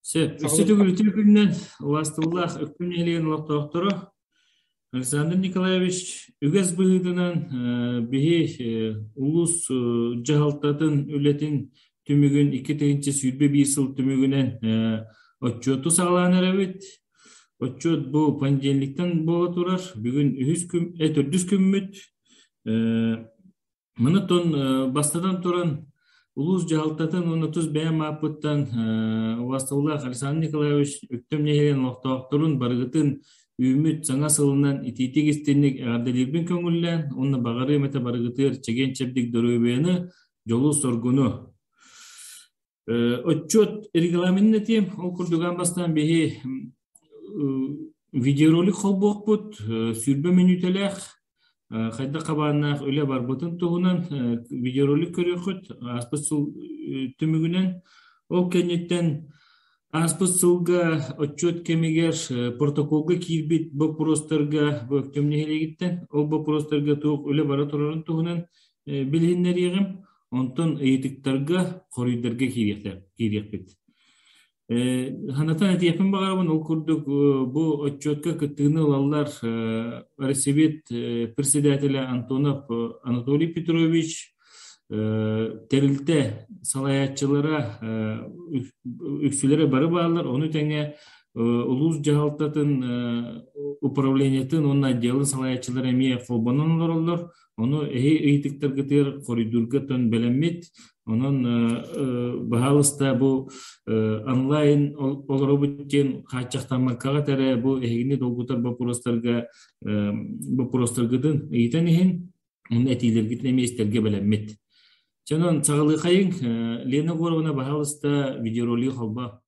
Сөп. Өссө төгүл үтүө күнүнэн убаастабыллаах Өктөм нэһилиэгин олохтоохторо Александр Николаевич үгэс быһыытынан биһи улуус дьаһалтатын үлэтин түмүгүн 2021 сыл түмүгүнэн отчуоту саҕалаан эрэбит. Отчуот бу понедельниктан буола турар. Бүгүн үһүс күн, төрдүс күммүт. Маны бастатан туран, улуус дьаһалтатын уонна тус бэйэм ааппыттан убаастабыллаах Александр Николаевич Өктөм нэһилиэгин олохтоохторун барыгытын үүммүт саҥа сылынан итиитик истинник эҕэрдэлиирбин көҥүллээн уонна баҕарыам этэ барыгытыгар чэгиэн-чэбдик доруобуйаны, дьолу-соргуну. Отчуот регламенын этиэм, ол курдук аан бастаан биһи видеоролик холбуохпут, 20 мүнүүтэлээх хайдах хабааннаах үлэ барбытын туһунан видеоролик көрүөххүт ааспыт сыл түмүгүнэн. Ол кэнниттэн ааспыт сылга отчуот кэмигэр протоколга киирбит боппуруостарга бу Өктөм нэһилиэгиттэн ол боппуруостарга туох үлэ бара турарын туһунан билиһиннэриэҕим. Онтон ыйытыктарга, хоруйдарга киириэхпит. Санатан этиэхпин баҕарабын, ол курдук бу отчуотка кыттыыны ылаллар Россовет председателэ Антонов Анатолий Петрович, тэрилтэ салайааччылара үксүлэрэ бары бааллар, ону тэҥэ улуус дьаһалтатын управлениетын уонна отделын салайааччылара эмиэ холбонон олороллор. Ону эһи ыйытыктаргытыгар хоруйдуурга тон бэлэммит. Онон баһаалыста бу онлайн олоробут диэн хааччахтаммаккаҕыт эрэ бу эһигини долгутар боппуруостарга боппуруостаргытын ыйытан иһин, уонна этиилэргитин эмиэ истэргэ бэлэммит. Чэ онон саҕалыахайыҥ. Лена Егоровна, баһаалыста видеоролигы холбоо.